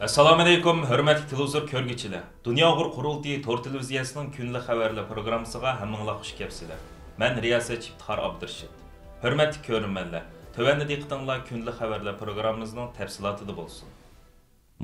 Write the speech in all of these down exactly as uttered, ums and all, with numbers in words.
ئەسسالامۇئەلەيكۇم، ھۆرمەتلىك تېلېۋىزور كۆرگۈچىلەر! دۇنيا ئۇيغۇر قۇرۇلتىيى تور تېلېۋىزىيەسىنىڭ كۈندىلىك خەۋەرلەر پروگراممىسىغا ھەممىڭلار خۇش كەپسىلەر. مەن رىياسەتچى ئىپتىخار ئابدۇرېشىت. ھۆرمەتلىك كۆرۈرمەنلەر، تۆۋەندە دىققىتىڭلار كۈندىلىك خەۋەرلەر پروگراممىمىزنىڭ تەپسىلاتىدا بولسۇن.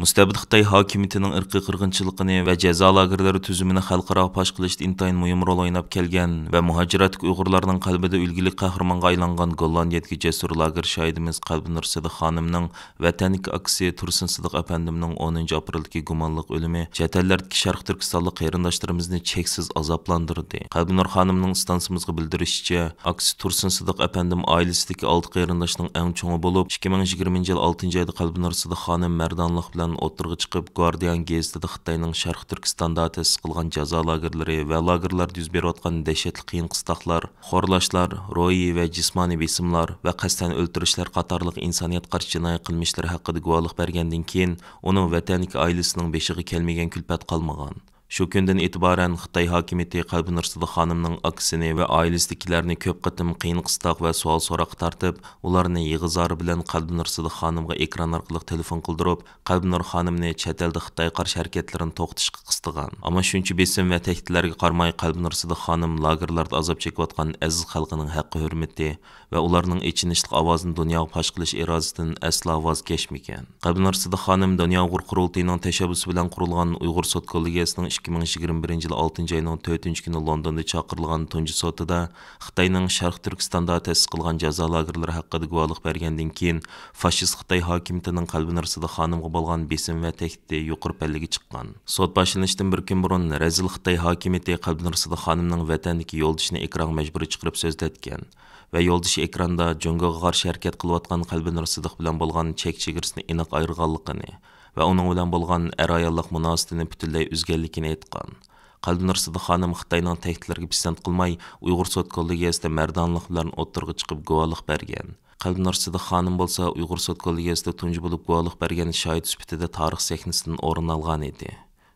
مۇستەبىت خىتاي ھاكىمىيىتىنىڭ ئىرقىي قىرغىنچىلىقىنى ۋە جازا لاگېرلىرى تۈزۈمىنى خەلقئاراغا پاش قىلىشتا ئىنتايىن مۇھىم رول ئويناپ كەلگەن ۋە مۇھاجىرەتتىكى ئۇيغۇرلارنىڭ قەلبىدە ئۈلگىلىك قەھرىمانغا ئايلانغان گوللاندىيەدىكى جەسۇر لاگېر شاھىدىمىز قەلبىنۇر سىدىق خانىمنىڭ ۋەتەندىكى ئاكىسى تۇرسۇن سىدىق ئەپەندىمنىڭ ئونىنچى ئاپرېلدىكى گۇمانلىق ئۆلۈمى چەت ئەللەردىكى شەرقىي تۈركىستانلىق قېرىنداشلىرىمىزنى چەكسىز ئازابلاندۇردى. قەلبىنۇر خانىمنىڭ ئىستانسىمىزغا بىلدۈرۈشىچە، ئاكىسى تۇرسۇن سىدىق ئەپەندىم ئائىلىسىدىكى ئالتە قېرىنداشنىڭ ئەڭ چوڭى بولۇپ، ئىككى مىڭ يىگىرمىنچى يىل ئالتىنچى ئايدا قەلبىنۇر سىدىق خانىم مەردانلىق بىلەن ئوتتۇرىغا چىقىپ، گۇاردىيان گېزىتىدە خىتاينىڭ شەرقىي تۈركىستاندا تەسىس قىلغان جازا لاگېرلىرى ۋە لاگېرلاردا يۈز بېرىۋاتقان دەھشەتلىك قىيىن-قىستاقلار، خورلاشلار، روھىي ۋە جىسمانىي بېسىملار ۋە قەستەن ئۆلتۈرۈشلەر قاتارلىق ئىنسانىيەتكە قارشى جىنايى قىلمىشلىرى ھەققىدە گۇۋاھلىق بەرگەندىن كېيىن، ئۇنىڭ ۋەتەندىكى ئائىلىسىنىڭ بېشىغا كەلمىگەن كۈلپەت قالمىغان. شۇ كۈندىن ئېتىبارەن خىتاي ھاكىمىيىتى قەلبىنۇر سىدىق خانىمنىڭ ئاكىسىنى ۋە ئائىلىسىدىكىلەرنى كۆپ قېتىم قىيىن-قىستاق ۋە سوئال-سوراققا تارتىپ، ئۇلارنى يىغا-زار بىلەن قەلبىنۇر سىدىق خانىمغا ئېكران ئارقىلىق تېلېفون قىلدۇرۇپ، قەلبىنۇر خانىمنى چەت ئەلدە خىتايغا قارشى ھەرىكەتلىرىنى توختىتىشقا قىستىغان. ئەمما شۇنچە بېسىم ۋە تەھدىتلەرگە قارىماي، قەلبىنۇر سىدىق خانىم لاگېرلاردا ئازاب چېكىۋاتقان ئەزىز خەلقىنىڭ ھەققى-ھۆرمىتى ۋە ئۇلارنىڭ ئېچىنىشلىق ئاۋازىنى دۇنياغا پاش قىلىش ئىرادىسىدىن ئەسلا ۋاز كەچمىگەن. قەلبىنۇر سىدىق خانىم دۇنيا ئۇيغۇر قۇرۇلتىيىنىڭ تەشەببۇسى بىلەن قۇرۇلغان ئۇيغۇر سوت كوللېگىيەسىنىڭ ئىككى مىڭ يىگىرمە بىرىنچى يىل ئالتىنچى ئاينىڭ تۆتىنچى كۈنى لوندوندا چاقىرىلغان تۇنجى سوتىدا خىتاينىڭ شەرقىي تۈركىستاندا تەسىس قىلغان جازا لاگېرلىرى ھەققىدە گۇۋاھلىق بەرگەندىن كېيىن، فاشىست خىتاي ھاكىمىيىتىنىڭ قەلبىنۇر سىدىق خانىمغا بولغان بېسىم ۋە تەھدىتى يۇقىرى پەللىگە چىققان. سوت باشلىنىشتىن بىر كۈن بۇرۇن رەزىل خىتاي ھاكىمىيىتى قەلبىنۇر سىدىق خانىمنىڭ ۋەتەندىكى يولدىشىنى ئېكرانغا مەجبۇرىي چىقىرىپ سۆزلەتكەن ۋە يولدىشى ئېكراندا جۇڭگوغا قارشى ھەرىكەت قىلىۋاتقان قەلبىنۇر سىدىق بىلەن بولغان چەك چېگرىسىنى ئېنىق ئايرىغانلىقىنى ۋە ئۇنىڭ بىلەن بولغان ئەر-ئاياللىق مۇناسىۋىتىنى پۈتۈنلەي ئۈزگەنلىكىنى ئېيتقان. قەلبىنۇر سىدىق خانىم خىتاينىڭ تەھدىتلىرىگە پىسەنت قىلماي، ئۇيغۇر سوت كوللېگىيەسىدە مەردانلىق بىلەن ئوتتۇرىغا چىقىپ گۇۋاھلىق بەرگەن. قەلبىنۇر سىدىق خانىم بولسا ئۇيغۇر سوت كوللېگىيەسىدە تۇنجى بولۇپ گۇۋاھلىق بەرگەن شاھىت سۈپىتىدە تارىخ سەھنىسىدىن ئورۇن ئالغان ئىدى.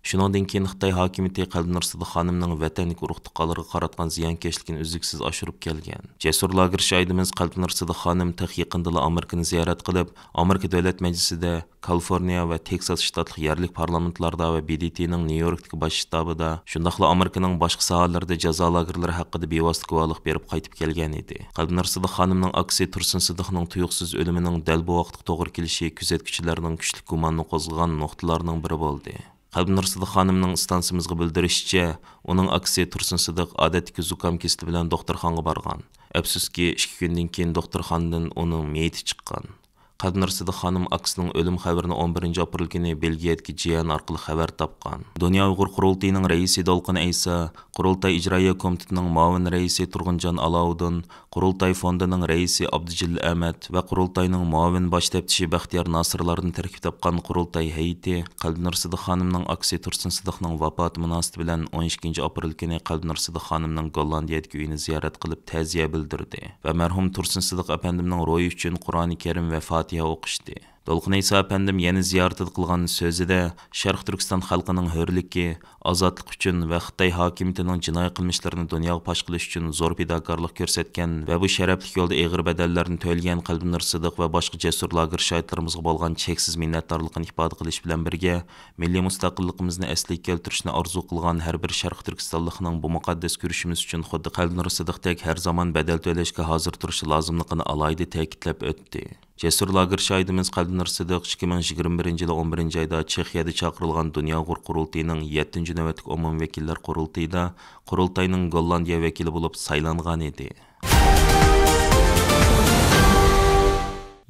شۇنىڭدىن كېيىن خىتاي ھاكىمىيىتى قەلبىنۇر سىدىق خانىمنىڭ ۋەتەندىكى ئۇرۇق-تۇغقانلىرىغا قاراتقان زىيانكەشلىكىنى ئۈزلۈكسىز ئاشۇرۇپ كەلگەن. جەسۇر لاگېر شاھىدىمىز قەلبىنۇر سىدىق خانىم تېخى يېقىندىلا ئامېرىكىنى زىيارەت قىلىپ، ئامېرىكا دۆلەت مەجلىسىدە كالىفورنىيە ۋە تېكساس شتاتلىق يەرلىك پارلامېنتلاردا ۋە ب د ت نىڭ نيۇ يوركتىكى باش شتابىدا، شۇنداقلا ئامېرىكىنىڭ باشقا ساھەلىرىدە جازا لاگېرلىرى ھەققىدە بىۋاسىتە گۇۋاھلىق بېرىپ قايتىپ كەلگەن ئىدى. قەلبىنۇر سىدىق خانىمنىڭ ئاكىسى تۇرسۇن سىدىقنىڭ تۇيۇقسىز ئۆلۈمىنىڭ دەل بۇ ۋاقىتقا توغرا كېلىشى كۆزەتكۈچىلەرنىڭ كۈچلۈك گۇمانىنى قوزغىغان نۇقتىلارنىڭ بىرى بولدى. قەلبىنۇر سىدىق خانىمنىڭ ئىستانسىمىزغا بىلدۈرۈشىچە، ئۇنىڭ ئاكىسى تۇرسۇن سىدىق ئادەتتىكى زۇكام كېسىلى بىلەن دوختۇرخانىغا بارغان. ئەپسۇسكى، ئىككى كۈندىن كېيىن دوختۇرخانىدىن ئۇنىڭ مېيىتى چىققان. قەلبىنۇر سىدىق خانىم ئاكىسىنىڭ ئۆلۈم خەۋىرىنى ئون بىرىنچى ئاپرېل كۈنى بېلگىيەدىكى جيەن ئارقىلىق خەۋەر تاپقان. دۇنيا ئۇيغۇر قۇرۇلتىيىنىڭ رەئىسى دولقۇن ئەيسا، قۇرۇلتاي ئىجرائىيە كومىتېتىنىڭ مۇئاۋىن رەئىسى تۇرغۇنجان ئالاۋۇدۇن، قۇرۇلتاي فوندىنىڭ رەئىسى ئابدۇجېلىل ئەمەت ۋە قۇرۇلتاينىڭ مۇئاۋىن باش تەپتىشى بەختىيار ناسىرلاردىن تەركىب تاپقان قۇرۇلتاي ھەيئىتى قەلبىنۇر سىدىق خانىمنىڭ ئاكىسى تۇرسۇن سىدىقنىڭ ۋاپاتى مۇناسىۋىتى بىلەن ئون ئىككىنچى ئاپرېل كۈنى قەلبىنۇر سىدىق خانىمنىڭ گوللاندىيەدىكى ئۆيىنى زىيارەت قىلىپ، تەزىيە بىلدۈردى ۋە مەرھۇم تۇرسۇن سىدىق ئەپەندىمنىڭ روھى ئۈچۈن قۇرئانى كەرىم ۋە فاتىھە ئوقۇشتى. دولقۇن ئەيسا ئەپەندىم يەنە زىيارىتىدە قىلغان سۆزىدە، شەرقىي تۈركىستان خەلقىنىڭ ھۆرلۈكى، ئازادلىق ئۈچۈن ۋە خىتاي ھاكىمىيىتىنىڭ جىنايى قىلمىشلىرىنى دۇنياغا پاش قىلىش ئۈچۈن زور پىداكارلىق كۆرسەتكەن ۋە بۇ شەرەپلىك يولدا ئېغىر بەدەللەرنى تۆلىگەن قەلبىنۇر سىدىق ۋە باشقا جەسۇر لاگېر شاھىتلىرىمىزغا بولغان چەكسىز مىننەتدارلىقىنى ئىپادە قىلىش بىلەن بىرگە، مىللىي مۇستەقىللىقىمىزنى ئەسلىگە كەلتۈرۈشنى ئارزۇ قىلغان ھەر بىر شەرقىي تۈركىستانلىقنىڭ بۇ مۇقەددەس كۈرىشىمىز ئۈچۈن خۇددى قەلبىنۇر سىدىقتەك ھەر زامان بەدەل تۆلەشكە ھازىر تۇرۇشى لازىملىقىنى ئالاھىدە تەكىتلەپ ئۆتتى. جەسۇر لاگېر شاھىدىمىز قەلبىنۇر سىدىق ئىككى مىڭ يىگىرمە بىرىنچى يىلى ئون بىرىنچى ئايدا چېخىيەدە چاقىرىلغان دۇنيا ئۇيغۇر قۇرۇلتىيىنىڭ يەتتىنچى نۆۋەتلىك ئومۇمىي ۋەكىللەر قۇرۇلتىيىدا قۇرۇلتاينىڭ گوللاندىيە ۋەكىلى بولۇپ سايلانغان ئىدى.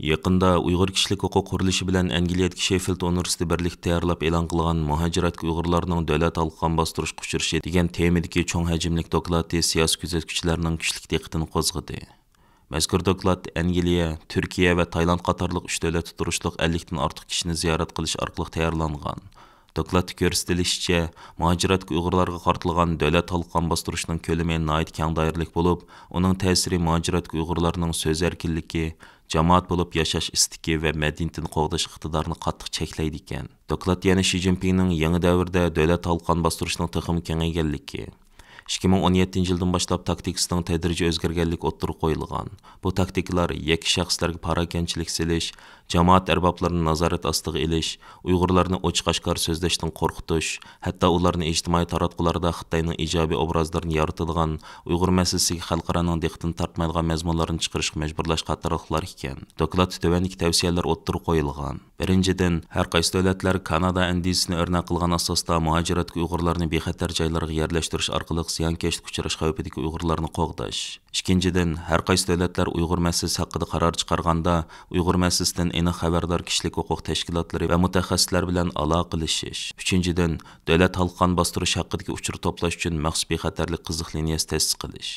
يېقىندا ئۇيغۇر كىشىلىك ھوقۇق قۇرۇلۇشى بىلەن ئەنگلىيەدىكى شېففىلد ئۇنىۋېرسىتېتى بىرلىكتە تەييارلاپ ئېلان قىلغان مۇھاجىرەتتىكى ئۇيغۇرلارنىڭ دۆلەت ھالقىغا قان باستۇرۇشقا ئۇچرىشى دېگەن تېمىدىكى چوڭ ھەجىملىك دوكلاتى سىياسىي كۆزەتكۈچىلەرنىڭ كۈچلۈك دىققىتىنى قوزغىدى. مەزكۇر دوكلات ئەنگلىيە، تۈركىيە ۋە تايلاند قاتارلىق ئۈچ دۆلەتتە تۇرۇشلۇق ئەللىكتىن ئارتۇق كىشىنى زىيارەت قىلىش ئارقىلىق تەييارلانغان. دوكلاتتا كۆرسىتىلىشىچە، مۇھاجىرەتتىكى ئۇيغۇرلارغا قارىتىلغان دۆلەت ھالقىغا قان باستۇرۇشنىڭ كۆلىمى ناھايىتى كەڭ دائىرىلىك بولۇپ، ئۇنىڭ تەسىرى مۇھاجىرەتتىكى ئۇيغۇرلارنىڭ سۆز ئەركىنلىكى، جامائەت بولۇپ ياشاش ئىستىكى ۋە مەدەنىيىتىنى قوغداش ئىقتىدارىنى قاتتىق چەكلەيدىكەن. دوكلات يەنە شى جىنپىڭنىڭ يېڭى دەۋردە دۆلەت ھالقىغا قان باستۇرۇشنىڭ تېخىمۇ كېڭەيگەنلىكى، ئىككى مىڭ ئون يەتتىنچى يىلدىن باشلاپ تاكتىكىسىنىڭ تەدرىجىي ئۆزگەرگەنلىكى ئوتتۇرىغا قويۇلغان. بۇ تاكتىكىلار يەككە شەخسلەرگە پاراكەندىچىلىك سېلىش، جامائەت ئەربابلىرىنى نازارەت ئاستىغا ئېلىش، ئۇيغۇرلارنى ئوچۇق-ئاشكارا سۆزلەشتىن قورقۇتۇش، ھەتتا ئۇلارنى ئىجتىمائىي تاراتقۇلاردا خىتاينىڭ ئىجابىي ئوبرازلىرىنى يارىتىدىغان، ئۇيغۇر مەسىلىسىگە خەلقئارانىڭ دىققىتىنى تارتمايدىغان مەزمۇنلارنى چىقىرىشقا مەجبۇرلاش قاتارلىقلار ئىكەن. دوكلاتتا تۆۋەندىكى تەۋسىيەلەر ئوتتۇرىغا قويۇلغان. بىرىنچىدىن، ھەر قايسى دۆلەتلەر كانادا ئەندىزىسىنى ئۆرنەك قىلغان ئاساستا مۇھاجىرەتتىكى ئۇيغۇرلارنى بىخەتەر جايلارغا يەرلەشتۈرۈش ئارقىلىق زىيانكەشلىككە ئۇچراش خەۋپىدىكى ئۇيغۇرلارنى قوغداش. ئىككىنچىدىن، ھەر قايسى دۆلەتلەر ئۇيغۇر مەسىلىسى ھەققىدە قارار چىقارغاندا، ئۇيغۇر مەسىلىسىدىن ئېنىق خەۋەردار كىشىلىك ھوقۇق تەشكىلاتلىرى ۋە مۇتەخەسسىسلەر بىلەن ئالاقىلىشىش. ئۈچىنچىدىن، دۆلەت ھالقان باستۇرۇش ھەققىدىكى ئۇچۇر توپلاش ئۈچۈن مەخسۇس بىخەتەرلىك قىزىق لىنىيەسى تەسىس قىلىش.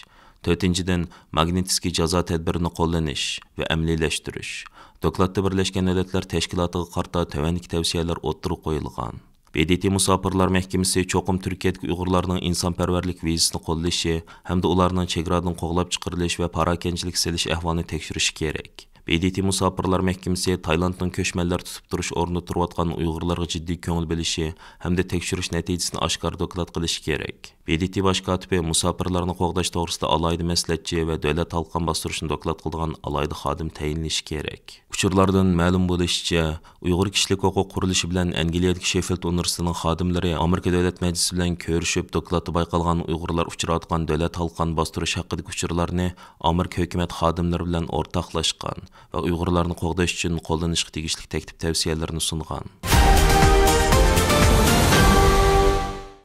تۆتىنچىدىن، ماگنىتسكىي جازا تەدبىرىنى قوللىنىش ۋە ئەمەلىيلەشتۈرۈش. دوكلاتتا بىرلەشكەن دۆلەتلەر تەشكىلاتىغا قارىتا تۆۋەندىكى تەۋسىيەلەر ئوتتۇرىغا قويۇلغان. ب د ت مۇساپىرلار مەھكىمىسى چوقۇم تۈركىيەدىكى ئۇيغۇرلارنىڭ ئىنسانپەرۋەرلىك ۋىزىسىنى قوللىشى ھەمدە ئۇلارنىڭ چېگرادىن قوغلاپ چىقىرىلىش ۋە پاراكەندىچىلىك سېلىش ئەھۋالىنى تەكشۈرۈشى كېرەك. ب د ت مۇساپىرلار مەھكىمىسى تايلاندنىڭ كۆچمەنلەر تۇتۇپ تۇرۇش ئورنىدا تۇرۇۋاتقان ئۇيغۇرلارغا جىددىي كۆڭۈل بۆلۈشى ھەمدە تەكشۈرۈش نەتىجىسىنى ئاشكارا دوكلات قىلىشى كېرەك. ب د ت باش كاتىپى مۇساپىرلارنى قوغداش توغرىسىدا ئالاھىدە مەسلىھەتچى ۋە دۆلەت ھالقان باستۇرۇشنى دوكلات قىلىدىغان ئالاھىدە خادىم تەيىنلىشى كېرەك. ئۇچۇرلاردىن مەلۇم بولۇشىچە، ئۇيغۇر كىشىلىك ھوقۇق قۇرۇلۇشى بىلەن ئەنگلىيەدىكى شېففىلد ئۇنىۋېرسىتېتىنىڭ خادىملىرى ئامېرىكا دۆلەت مەجلىسى بىلەن كۆرۈشۈپ، دوكلاتتا بايقالغان ئۇيغۇرلار ئۇچراۋاتقان دۆلەت ھالقان باستۇرۇش ھەققىدىكى ئۇچۇرلارنى ئامېرىكا ھۆكۈمەت خادىملىرى بىلەن ئورتاقلاشقان ۋە ئۇيغۇرلارنى قوغداش ئۈچۈن قوللىنىشقا تېگىشلىك تەكلىپ تەۋسىيەلىرىنى سۇنغان.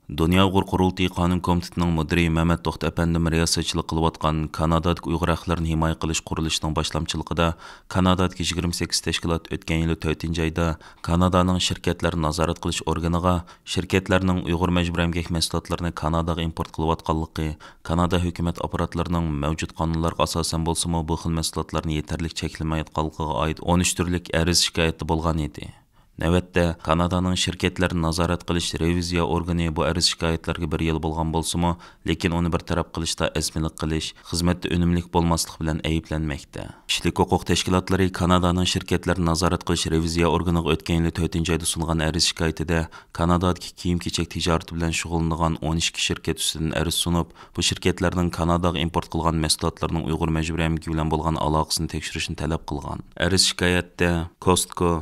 دۇنيا ئۇيغۇر قۇرۇلتىيى قانۇن كومىتېتىنىڭ مۇدىرى مەمەت توختى ئەپەندىم رىياسەتچىلىك قىلىۋاتقان كانادادىكى ئۇيغۇر ھەقلىرىنى ھىمايە قىلىش قۇرۇلۇشىنىڭ باشلامچىلىقىدا كانادادىكى يىگىرمە سەككىز تەشكىلات ئۆتكەن يىلى تۆتىنچى ئايدا كانادانىڭ شىركەتلەرنى نازارەت قىلىش ئورگىنىغا شىركەتلەرنىڭ ئۇيغۇر مەجبۇرىي ئەمگەك مەھسۇلاتلىرىنى كاناداغا ئىمپورت قىلىۋاتقانلىقى، كانادا ھۆكۈمەت ئاپپاراتلىرىنىڭ مەۋجۇت قانۇنلارغا ئاساسەن بولسىمۇ، بۇ خىل مەھسۇلاتلارنى يېتەرلىك چەكلىمەيۋاتقانلىقىغا ئائىت ئون ئۈچ تۈرلۈك ئەرز شىكايەتتە بولغان ئىدى. نۆۋەتتە، كانادانىڭ شىركەتلەرنى نازارەت قىلىش رېۋىزىيە ئورگىنى بۇ ئەرز شىكايەتلەرگە بىر يىل بولغان بولسىمۇ، لېكىن ئۇنى بىر تەرەپ قىلىشتا ئەزمىلىك قىلىش، خىزمەتتە ئۈنۈملۈك بولماسلىق بىلەن ئەيىبلەنمەكتە. كىشىلىك ھوقۇق تەشكىلاتلىرى كانادانىڭ شىركەتلەرنى نازارەت قىلىش رېۋىزىيە ئورگىنىغا ئۆتكەن يىلى تۆتىنچى ئايدا سۇنغان ئەرز شىكايىتىدە، كانادادىكى كىيىم-كېچەك تىجارىتى بىلەن شۇغۇللىنىدىغان ئون ئىككى شىركەت ئۈستىدىن ئەرز سۇنۇپ، بۇ شىركەتلەرنىڭ كاناداغا ئىمپورت قىلغان مەھسۇلاتلىرىنىڭ ئۇيغۇر مەجبۇرىي ئەمگىكى بىلەن بولغان ئالاقىسىنى تەكشۈرۈشنى تەلەپ قىلغان. ئەرز شىكايەتتە كوستكو،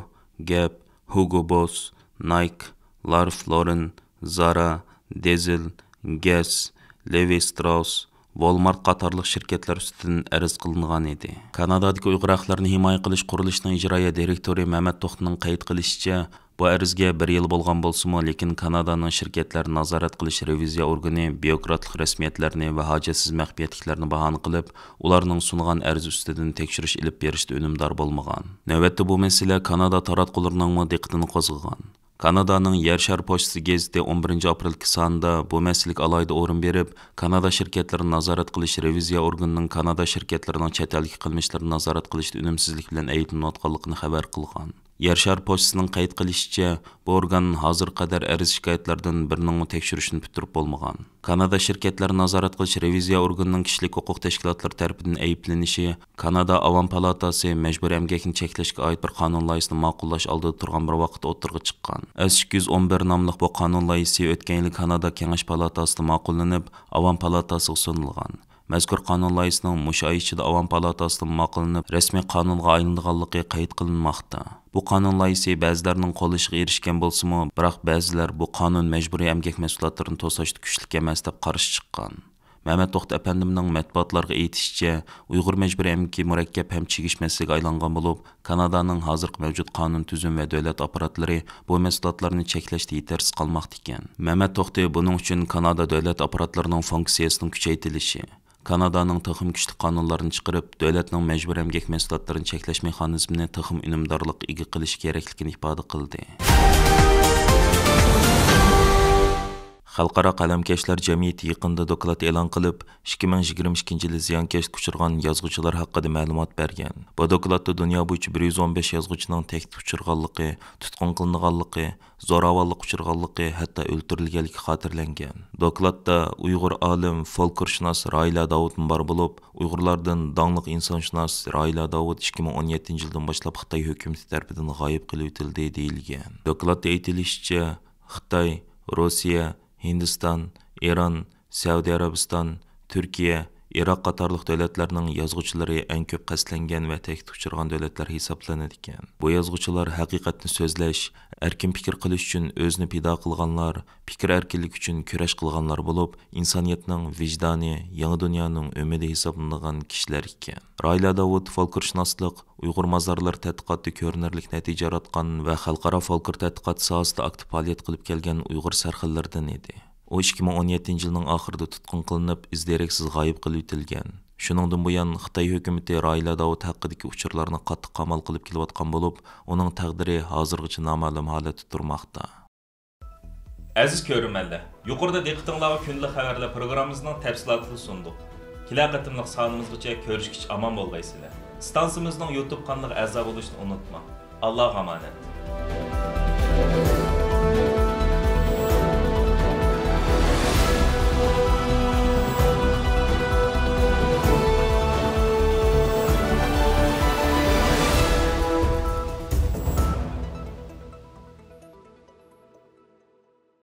گەپ، ھۇگو بوس، نايك، لارف لورېن، زارا، دېزىل، گەس، لېۋى ستراوس، ۋولمارت قاتارلىق شىركەتلەر ئۈستىدىن ئەرز قىلىنغان ئىدى. كانادادىكى ئۇيغۇر ھەقلىرىنى ھىمايە قىلىش قۇرۇلۇشىنىڭ ئىجرائىيە دىرېكتورى مەمەت توختىنىڭ قەيت قىلىشىچە، بۇ ئەرزگە بىر يىل بولغان بولسىمۇ، لېكىن كانادانىڭ شىركەتلەرنى نازارەت قىلىش رېۋىزىيە ئورگىنى بيۇروكراتلىق رەسمىيەتلەرنى ۋە ھاجەتسىز مەخپىيەتلىكلەرنى باھانە قىلىپ، ئۇلارنىڭ سۇنغان ئەرزى ئۈستىدىن تەكشۈرۈش ئېلىپ بېرىشتە ئۈنۈمدار بولمىغان. نۆۋەتتە بۇ مەسىلە كانادا تاراتقۇلىرىنىڭمۇ دىققىتىنى قوزغىغان. كانادانىڭ يەر شارى پوچتىسى گېزىتى ئون بىرىنچى ئاپرېلدىكى سانىدا بۇ مەسىلىگە ئالاھىدە ئورۇن بېرىپ، كانادا شىركەتلىرىنى نازارەت قىلىش رېۋىزىيە ئورگىنىنىڭ كانادا شىركەتلىرىنىڭ چەت ئەلدىكى قىلمىشلىرىنى نازارەت قىلىشتا ئۈنۈمسىزلىك بىلەن ئەيىبلىنىۋاتقانلىقىنى خەۋەر قىلغان. يەر شارى پوچتىسىنىڭ قەيت قىلىشىچە، بۇ ئورگان ھازىرغا قەدەر ئەرز شىكايەتلەردىن بىرىنىڭمۇ تەكشۈرۈشىنى پۈتتۈرۈپ بولمىغان. كانادا شىركەتلەرنى نازارەت قىلىش رېۋىزىيە ئورگىنىنىڭ كىشىلىك ھوقۇق تەشكىلاتلىرى تەرىپىدىن ئەيىبلىنىشى كانادا ئاۋام پالاتاسى مەجبۇرىي ئەمگەكنى چەكلەشكە ئائىت بىر قانۇن لايىھىسىنى ماقۇللاش ئالدىدا تۇرغان بىر ۋاقىتتا ئوتتۇرىغا چىققان. ئەس ئىككى يۈز ئون بىر ناملىق بۇ قانۇن لايىھىسى ئۆتكەن يىلى كانادا كېڭەش پالاتاسىدا ماقۇللىنىپ، ئاۋام پالاتاسىغا سۇنۇلغان. مەزكۇر قانۇن لايىھىسىنىڭ مۇشۇ ئاي ئىچىدە ئاۋام پالاتاسىدىن ماقۇللىنىپ، رەسمىي قانۇنغا ئايلىنىدىغانلىقى قەيت قىلىنماقتا. بۇ قانۇن لايىھىسى بەزىلەرنىڭ قوللىشىغا ئېرىشكەن بولسىمۇ، بىراق بەزىلەر بۇ قانۇن مەجبۇرىي ئەمگەك مەھسۇلاتلىرىنى توساشتا كۈچلۈك ئەمەس دەپ قارشى چىققان. مەمەت توختى ئەپەندىمنىڭ مەتبۇئاتلارغا ئېيتىشىچە، ئۇيغۇر مەجبۇرىي ئەمگىكى مۇرەككەپ ھەم چىگىش مەسىلىگە ئايلانغان بولۇپ، كانادانىڭ ھازىرقى مەۋجۇت قانۇن تۈزۈم ۋە دۆلەت ئاپپاراتلىرى بۇ مەھسۇلاتلارنى چەكلەشتە يېتەرسىز قالماقتا ئىكەن. مەمەت توختى بۇنىڭ ئۈچۈن كانادا دۆلەت ئاپپاراتلىرىنىڭ فۇنكسىيەسىنىڭ كۈچەيتىلىشى، كانادانىڭ تېخىمۇ كۈچلۈك قانۇنلارنى چىقىرىپ، دۆلەتنىڭ مەجبۇرىي ئەمگەك مەھسۇلاتلىرىنى چەكلەش مېخانىزمىنى تېخىمۇ ئۈنۈمدارلىققا ئىگە قىلىشى كېرەكلىكىنى ئىپادە قىلدى. خەلقئارا قەلەمكەشلەر جەمئىيىتى يېقىندا دوكلات ئېلان قىلىپ، ئىككى مىڭ يىگىرمە ئىككىنچى يىلى زىيانكەشلىككە ئۇچرىغان يازغۇچىلار ھەققىدە مەلۇمات بەرگەن. بۇ دوكلاتتا دۇنيا بويىچە بىر يۈز ئون بەش يازغۇچىنىڭ تەھدىتكە ئۇچرىغانلىقى، تۇتقۇن قىلىنغانلىقى، زوراۋانلىققا ئۇچرىغانلىقى، ھەتتا ئۆلتۈرۈلگەنلىكى خاتىرىلەنگەن. دوكلاتتا ئۇيغۇر ئالىم، فولكلورشۇناس راھىلە داۋۇتمۇ بار بولۇپ، ئۇيغۇرلاردىن داڭلىق ئىنسانشۇناس راھىلە داۋۇت ئىككى مىڭ ئون يەتتىنچى يىلدىن باشلاپ خىتاي ھۆكۈمىتى تەرىپىدىن غايىب قىلىۋېتىلدى، دېيىلگەن. دوكلاتتا ئېيتىلىشىچە، خىتاي، روسىيە، ھىندىستان، ئىران، سەئۇدى ئەرەبىستان، تۈركىيە، ئىراق قاتارلىق دۆلەتلەرنىڭ يازغۇچىلىرى ئەڭ كۆپ قەستلەنگەن ۋە تەھدىتكە ئۇچرىغان دۆلەتلەر ھېسابلىنىدىكەن. بۇ يازغۇچىلار ھەقىقەتنى سۆزلەش، ئەركىن پىكىر قىلىش ئۈچۈن ئۆزىنى پىدا قىلغانلار، پىكىر ئەركىنلىكى ئۈچۈن كۈرەش قىلغانلار بولۇپ، ئىنسانىيەتنىڭ ۋىجدانى، يېڭى دۇنيانىڭ ئۈمىدى ھېسابلىنىدىغان كىشىلەر ئىكەن. رايلا داۋۇت فولكلورشۇناسلىق، ئۇيغۇر مازارلىرى تەتقىقاتىدا كۆرۈنەرلىك نەتىجە ياراتقان ۋە خەلقئارا فولكلور تەتقىقات ساھەسىدە ئاكتىپ پائالىيەت قىلىپ كەلگەن ئۇيغۇر سەرخىللىرىدىن ئىدى. ئۇ ئىككى مىڭ ئون يەتتىنچى يىلنىڭ ئاخىرىدا تۇتقۇن قىلىنىپ، ئىز دېرەكسىز غايىب قىلىۋېتىلگەن. شۇنىڭدىن بۇيان، خىتاي ھۆكۈمىتى رايلا داۋۇت ھەققىدىكى ئۇچۇرلارنى قاتتىق قامال قىلىپ كېلىۋاتقان بولۇپ، ئۇنىڭ تەقدىرى ھازىرغىچە نامەلۇم ھالەتتە تۇرماقتا. ئەزىز كۆرۈرمەنلەر، يۇقىرىدا دىققىتىڭلارغا كۈندىلىك خەۋەرلەر پروگراممىمىزنىڭ تەپسىلاتىنى سۇندۇق. كېلەر قېتىملىق سانىمىزغىچە كۆرۈشكىچە ئامان بولغايسىلەر. ئىستانسىمىزنىڭ يۇتۇب قانىلىغا ئەزا بولۇشنى ئۇنتۇماڭ. ئاللاغا ئامانەت.